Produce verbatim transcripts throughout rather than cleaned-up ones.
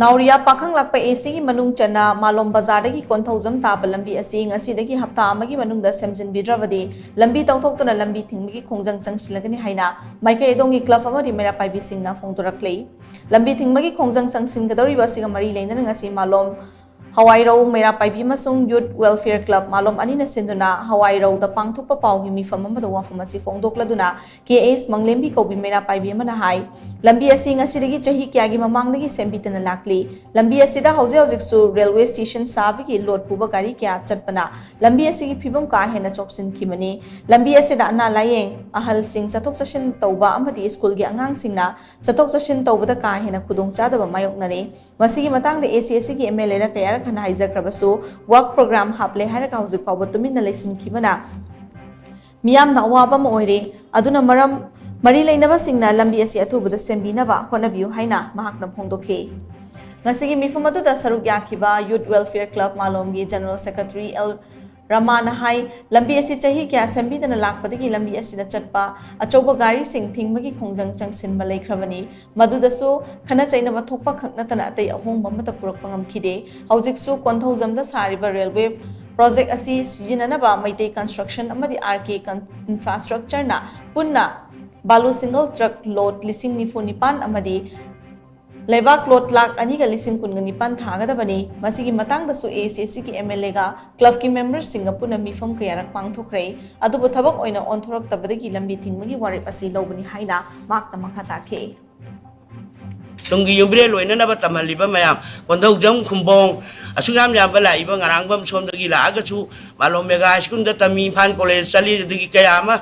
ꯅꯥꯎꯔꯤꯌꯥ ꯄꯥꯈꯪꯂꯥꯛꯄ ꯑꯦ ꯁꯤꯒꯤ ꯃꯅꯨꯡ ꯆꯟꯅ ꯃꯥꯂꯣꯝ ꯕꯖꯥꯔꯗꯒꯤ ꯀꯣꯟꯊꯧꯖꯝ ꯇꯥꯕ ꯂꯝꯕꯤ ꯑꯁꯤ ꯉꯁꯤꯗꯒꯤ ꯍꯞꯇꯥ ꯑꯃꯒꯤ ꯃꯅꯨꯡꯗ ꯁꯦꯝꯖꯤꯟꯕꯤꯗ꯭ꯔꯕꯗꯤ ꯂꯝꯕꯤ ꯇꯧꯊꯣꯛꯇꯨꯅ ꯂꯝꯕꯤ ꯊꯤꯡꯕꯒꯤ ꯈꯣꯡꯖꯪ ꯆꯪꯁꯤꯜꯂꯒꯅꯤ ꯍꯥꯏꯅ ꯃꯥꯏꯀꯩ ꯑꯗꯣꯝꯒꯤ ꯀ꯭ꯂꯕ ꯑꯃꯗꯤ ꯃꯩꯔꯥ ꯄꯥꯏꯕꯤꯁꯤꯡꯅ ꯐꯣꯡꯗꯣꯔꯛꯂꯤ꯫ ꯂꯝꯕꯤ ꯊꯤꯡꯕꯒꯤ ꯈꯣꯡꯖꯪ ꯆꯪꯁꯤꯟꯒꯗꯧꯔꯤꯕ ꯑꯁꯤꯒ ꯃꯔꯤ ꯂꯩꯅꯅ ꯉꯁꯤ ꯃꯥꯂꯣꯝ ꯍꯋꯥꯏꯔꯧ ꯃꯩꯔꯥ ꯄꯥꯏꯕꯤ ꯑꯃꯁꯨꯡ ꯌꯨꯠ ꯋꯦꯜꯐꯤꯌꯔ ꯀ꯭ꯂꯕ ꯃꯥꯂꯣꯝ ꯑꯅꯤꯅ ꯁꯤꯟꯗꯨꯅ ꯍꯋꯥꯏꯔꯧꯗ ꯄꯥꯡꯊꯣꯛꯄ ꯄꯥꯎꯒꯤ ꯃꯤꯐꯝ ꯑꯃꯗ ꯋꯥꯐꯝ ꯑꯁꯤ ꯐꯣꯡꯗꯣꯛꯂꯗꯨꯅ ꯀꯦ ꯑꯦꯁ ꯃꯪꯂꯦꯝꯕꯤ ꯀꯧꯕꯤ ꯃꯩꯔꯥ ꯄꯥꯏꯕꯤ ꯑꯃꯅ ꯍꯥꯏ, ꯂꯝꯕꯤ ꯑꯁꯤ ꯉꯁꯤꯗꯒꯤ ꯆꯍꯤ ꯀꯌꯥꯒꯤ ꯃꯃꯥꯡꯗꯒꯤ ꯁꯦꯝꯕꯤꯗꯅ ꯂꯥꯛꯂꯤ꯫ ꯂꯝꯕꯤ ꯑꯁꯤꯗ ꯍꯧꯖꯤꯛ ꯍꯧꯖꯤꯛꯁꯨ ꯔꯦꯜꯋꯦ ꯁ꯭ꯇꯦꯁꯟ ꯁꯥꯕꯒꯤ ꯂꯣꯠ ꯄꯨꯕ ꯒꯥꯔꯤ ꯀꯌꯥ ꯆꯠꯄꯅ ꯂꯝꯕꯤ ꯑꯁꯤꯒꯤ ꯐꯤꯕꯝ ꯀꯥ ꯍꯦꯟꯅ ꯆꯣꯛꯁꯤꯟꯈꯤꯕꯅꯤ꯫ ꯂꯝꯕꯤ ꯑꯁꯤꯗ ꯑꯅꯥ ꯂꯥꯌꯦꯡ, ꯑꯍꯜꯁꯤꯡ ꯆꯠꯊꯣꯛ ꯆꯠꯁꯤꯟ ꯇꯧꯕ ꯑꯃꯗꯤ ꯁ꯭ꯀꯨꯜꯒꯤ ꯑꯉꯥꯡꯁꯤꯡꯅ ꯆꯠꯊꯣꯛ ꯆꯠꯁꯤꯟ ꯇꯧꯕꯗ ꯀꯥ ꯍꯦꯟꯅ ꯈꯨꯗꯣꯡꯆꯥꯗꯕ ꯃꯥꯌꯣꯛꯅꯔꯤ꯫ ꯃꯁꯤꯒꯤ ꯃꯇꯥꯡꯗ ꯑꯦ ꯁꯤ ꯑꯦ ꯁꯤꯒꯤ ꯑꯦꯝ ꯑꯦꯜ ꯑꯦꯗ ꯀꯌꯥꯔꯛ ꯍꯟꯅ ꯍꯥꯏꯖꯈ꯭ꯔꯕꯁꯨ ꯋꯥꯔꯛ ꯄ꯭ꯔꯣꯒ꯭ꯔꯥꯝ ꯍꯥꯞꯂꯦ ꯍꯥꯏꯔꯒ ꯍꯧꯖꯤꯛ ꯐꯥꯎꯕ ꯇꯨꯃꯤꯟꯅ ꯂꯩꯁꯤꯟꯈꯤꯕꯅ ꯃꯤꯌꯥꯝꯅ ꯑꯋꯥꯕ ꯑꯃ ꯑꯣꯏꯔꯦ꯫ ꯑꯗꯨꯅ ꯃꯔꯝ ꯃꯔꯤ ꯂꯩꯅꯕꯁꯤꯡꯅ ꯂꯝꯕꯤ ꯑꯁꯤ ꯑꯊꯨꯕꯗ ꯁꯦꯝꯕꯤꯅꯕ ꯍꯣꯠꯅꯕꯤꯌꯨ ꯍꯥꯏꯅ ꯃꯍꯥꯛꯅ ꯐꯣꯡꯗꯣꯛꯈꯤ꯫ ꯉꯁꯤꯒꯤ ꯃꯤꯐꯝ ꯑꯗꯨꯗ ꯁꯔꯨꯛ ꯌꯥꯈꯤꯕ ꯌꯨꯠ ꯋꯦꯜꯐꯤꯌꯔ ꯀ꯭ꯂꯕ ꯃꯥꯂꯣꯝꯒꯤ ꯖꯦꯅꯔꯦꯜ ꯁꯦꯀ꯭ꯔꯦꯇꯔꯤ ꯑꯦꯜ ꯔꯃꯥꯅ ꯍꯥꯏ, ꯂꯝꯕꯤ ꯑꯁꯤ ꯆꯍꯤ ꯀꯌꯥ ꯁꯦꯝꯕꯤꯗꯅ ꯂꯥꯛꯄꯗꯒꯤ ꯂꯝꯕꯤ ꯑꯁꯤꯗ ꯆꯠꯄ ꯑꯆꯧꯕ ꯒꯥꯔꯤꯁꯤꯡ ꯊꯤꯡꯕꯒꯤ ꯈꯣꯡꯖꯪ ꯆꯪꯁꯤꯟꯕ ꯂꯩꯈ꯭ꯔꯕꯅꯤ꯫ ꯃꯗꯨꯗꯁꯨ ꯈꯠꯅ ꯆꯩꯅꯕ ꯊꯣꯛꯄ ꯈꯛ ꯅꯠꯇꯅ ꯑꯇꯩ ꯑꯍꯣꯡꯕ ꯑꯃꯠꯇ ꯄꯨꯔꯛꯄ ꯉꯝꯈꯤꯗꯦ꯫ ꯍꯧꯖꯤꯛꯁꯨ ꯀꯣꯟꯊꯧꯖꯝꯗ ꯁꯥꯔꯤꯕ ꯔꯦꯜꯋꯦ ꯄ꯭ꯔꯣꯖꯦꯛ ꯑꯁꯤ ꯁꯤꯖꯤꯟꯅꯅꯕ ꯃꯩꯇꯩ ꯀꯟꯁꯇ꯭ꯔꯛꯁꯟ ꯑꯃꯗꯤ ꯑꯥꯔ ꯀꯦ ꯀꯟ-, ꯏꯟꯐ꯭ꯔꯥꯁ꯭ꯇ꯭ꯔꯛꯆꯔꯅ ꯄꯨꯟꯅ ꯕꯥꯂꯨ ꯁꯤꯡꯒꯜ ꯇ꯭ꯔꯛ ꯂꯣꯠ ꯂꯤꯁꯤꯡ ꯅꯤꯐꯨ ꯅꯤꯄꯥꯟ ꯑꯃꯗꯤ ꯂꯩꯕꯥꯛ ꯂꯣꯠ ꯂꯥꯈ ꯑꯅꯤꯒ ꯂꯤꯁꯤꯡ ꯀꯨꯟꯒ ꯅꯤꯄꯥꯟ ꯊꯥꯒꯗꯕꯅꯤ꯫ ꯃꯁꯤꯒꯤ ꯃꯇꯥꯡꯗꯁꯨ ꯑꯦ ꯁꯤ ꯑꯦ ꯁꯤꯒꯤ ꯑꯦꯝ ꯑꯦꯜ ꯑꯦꯒ ꯀ꯭ꯂꯕꯀꯤ ꯃꯦꯝꯕꯔꯁꯤꯡꯒ ꯄꯨꯟꯅ ꯃꯤꯐꯝ ꯀꯌꯥꯔꯛ ꯄꯥꯡꯊꯣꯛꯈ꯭ꯔꯦ꯫ ꯑꯗꯨꯕꯨ ꯊꯕꯛ ꯑꯣꯏꯅ ꯑꯣꯟꯊꯣꯔꯛꯇꯕꯗꯒꯤ ꯂꯝꯕꯤ ꯊꯤꯡꯕꯒꯤ ꯋꯥꯔꯦꯞ ꯑꯁꯤ ꯂꯧꯕꯅꯤ ꯍꯥꯏꯅ ꯃꯍꯥꯛꯅ ꯃꯈꯥ ꯇꯥꯈꯤ꯫ ꯇꯨꯡꯒꯤ ꯌꯨꯝꯕꯤꯔꯦꯜ ꯑꯣꯏꯅꯅꯕ ꯇꯝꯍꯜꯂꯤꯕ ꯃꯌꯥꯝ, ꯀꯣꯟꯊꯧꯖꯝ ꯈꯨꯝꯕꯣꯡ, ꯑꯁꯨꯛ ꯌꯥꯝ ꯌꯥꯝꯕ ꯂꯥꯛꯏꯕ ꯉꯔꯥꯡꯕꯝ ꯁꯣꯝꯗꯒꯤ ꯂꯥꯛꯑꯒꯁꯨ ꯃꯥꯂꯣꯝ ꯃꯦꯒꯥ ꯁ꯭ꯀꯨꯜꯗ ꯇꯝꯃꯤ, ꯏꯝꯐꯥꯜ ꯀꯣꯂꯦꯖ ꯆꯠꯂꯤ, ꯑꯗꯒꯤ ꯀꯌꯥ ꯑꯃ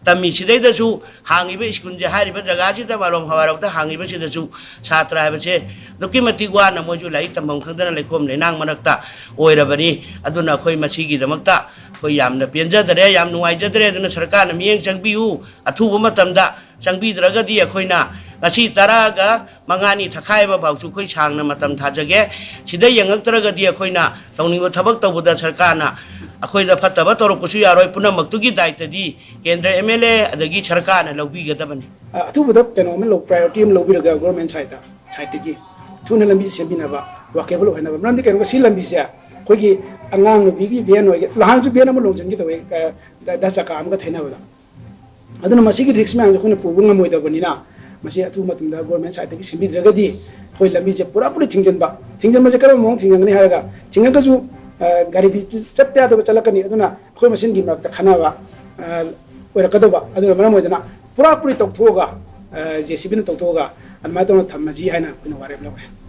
ꯇꯝꯃꯤ꯫ ꯁꯤꯗꯩꯗꯁꯨ ꯍꯥꯡꯉꯤꯕ ꯁ꯭ꯀꯨꯜꯁꯦ, ꯍꯥꯏꯔꯤꯕ ꯖꯒꯥꯁꯤꯗ, ꯃꯥꯂꯣꯝ ꯍꯋꯥꯏꯔꯧꯗ ꯍꯥꯡꯉꯤꯕꯁꯤꯗꯁꯨ ꯁꯥꯇ꯭ꯔ ꯍꯥꯏꯕꯁꯦ ꯑꯗꯨꯛꯀꯤ ꯃꯇꯤꯛ ꯋꯥꯅ ꯃꯣꯏꯁꯨ ꯂꯥꯏꯔꯤꯛ ꯇꯝꯐꯝ ꯈꯪꯗꯅ ꯂꯩꯈꯣꯝ ꯂꯩꯅꯥꯡ ꯃꯔꯛꯇ ꯑꯣꯏꯔꯕꯅꯤ꯫ ꯑꯗꯨꯅ ꯑꯩꯈꯣꯏ ꯃꯁꯤꯒꯤꯗꯃꯛꯇ ꯑꯩꯈꯣꯏ ꯌꯥꯝꯅ ꯄꯦꯟꯖꯗꯔꯦ, ꯌꯥꯝ ꯅꯨꯡꯉꯥꯏꯖꯗ꯭ꯔꯦ꯫ ꯑꯗꯨꯅ ꯁꯔꯀꯥꯔꯅ ꯃꯤꯠꯌꯦꯡ ꯆꯪꯕꯤꯌꯨ, ꯑꯊꯨꯕ ꯃꯇꯝꯗ ꯆꯪꯕꯤꯗ꯭ꯔꯒꯗꯤ ꯑꯩꯈꯣꯏꯅ ꯉꯁꯤ ꯇꯔꯥꯒ ꯃꯉꯥꯅꯤ ꯊꯈꯥꯏ ꯑꯃ ꯐꯥꯎꯁꯨ ꯑꯩꯈꯣꯏ ꯁꯥꯡꯅ ꯃꯇꯝ ꯊꯥꯖꯒꯦ꯫ ꯁꯤꯗ ꯌꯦꯡꯉꯛꯇ꯭ꯔꯒꯗꯤ ꯑꯩꯈꯣꯏꯅ ꯇꯧꯅꯤꯡꯕ ꯊꯕꯛ ꯇꯧꯕꯗ ꯁꯔꯀꯥꯔꯅ ꯑꯩꯈꯣꯏꯗ ꯐꯠꯇꯕ ꯇꯧꯔꯛꯄꯁꯨ ꯌꯥꯔꯣꯏ꯫ ꯄꯨꯝꯅꯃꯛꯇꯨꯒꯤ ꯗꯥꯏꯇꯗꯤ ꯀꯦꯟꯗ꯭ꯔ ꯑꯦꯝ ꯑꯦꯜ ꯑꯦ ꯑꯗꯒꯤ ꯁꯔꯀꯥꯔꯅ ꯂꯧꯕꯤꯒꯗꯕꯅꯤ꯫ ꯑ, ꯑꯊꯨꯕꯗ ꯀꯩꯅꯣ ꯑꯃ ꯂꯧ-, priority ꯑꯃ ꯂꯧꯕꯤꯔꯒ government side, sideꯇꯒꯤ꯫ ꯊꯨꯅ ꯂꯝꯕꯤꯁꯦ ꯁꯦꯝꯕꯤꯅꯕ, ꯋꯥꯀꯦꯕꯜ ꯑꯣꯏꯍꯟꯅꯕ꯫ ꯃꯔꯝꯗꯤ ꯀꯩꯅꯣꯒ ꯁꯤ ꯂꯝꯕꯤꯁꯦ ꯑꯩꯈꯣꯏꯒꯤ ꯑꯉꯥꯡ ꯅꯨꯄꯤꯒꯤ ꯚꯦꯟ ꯑꯣꯏꯒꯦ, ꯅꯍꯥꯟꯁꯨ ꯚꯦꯟ ꯑꯃ ꯂꯣꯡꯁꯤꯟꯒꯦ ꯇꯧꯋꯦ, ꯑ, ꯙ-, ꯙ ꯆꯀꯥ ꯑꯃꯒ ꯊꯩꯅꯕꯗ꯫ ꯑꯗꯨꯅ ꯃꯁꯤꯒꯤ ꯔꯤꯛꯁ ꯃꯌꯥꯝꯁꯦ ꯑꯩꯈꯣꯏꯅ ꯄꯨꯕ ꯉꯝꯃꯣꯏꯗꯕꯅꯤꯅ, ꯃꯁꯤ ꯑꯊꯨꯕ ꯃꯇꯝꯗ ꯒꯣꯔꯃꯦꯟ ꯁꯥꯏꯠꯇꯒꯤ ꯁꯦꯝꯕꯤꯗ꯭ꯔꯒꯗꯤ ꯑꯩꯈꯣꯏ ꯂꯝꯕꯤꯁꯦ ꯄꯨꯔꯥ ꯄꯨꯔꯤ ꯊꯤꯡꯖꯤꯟꯕ, ꯊꯤꯡꯖꯤꯟꯕꯁꯦ ꯀꯔꯝꯕ ꯃꯑꯣꯡ ꯊꯤꯡꯖꯤꯟꯒꯅꯤ ꯍꯥꯏꯔꯒ, ꯊꯤꯡꯉꯒꯁꯨ, ꯑ, ꯒꯥꯔꯤꯗꯤ ꯆꯠꯇ ꯌꯥꯗꯕ ꯆꯠꯂꯛꯀꯅꯤ꯫ ꯑꯗꯨꯅ ꯑꯩꯈꯣꯏ ꯃꯁꯦꯟꯒꯤ ꯃꯔꯛꯇ ꯈꯟꯅꯕ, ꯑ, ꯑꯣꯏꯔꯛꯀꯗꯧꯕ꯫ ꯑꯗꯨꯅ ꯃꯔꯝ ꯑꯣꯏꯗꯅ ꯄꯨꯔꯥ ꯄꯨꯔꯤ ꯇꯧꯊꯣꯛꯑꯒ, ꯑ, ꯖꯦ ꯁꯤ ꯕꯤꯅ ꯇꯧꯊꯣꯛꯑꯒ ꯑꯗꯨꯃꯥꯏꯅ ꯇꯧꯅ ꯊꯝꯃꯁꯤ ꯍꯥꯏꯅ ꯑꯩꯈꯣꯏꯅ ꯋꯥꯔꯦꯞ ꯂꯧꯔꯦ꯫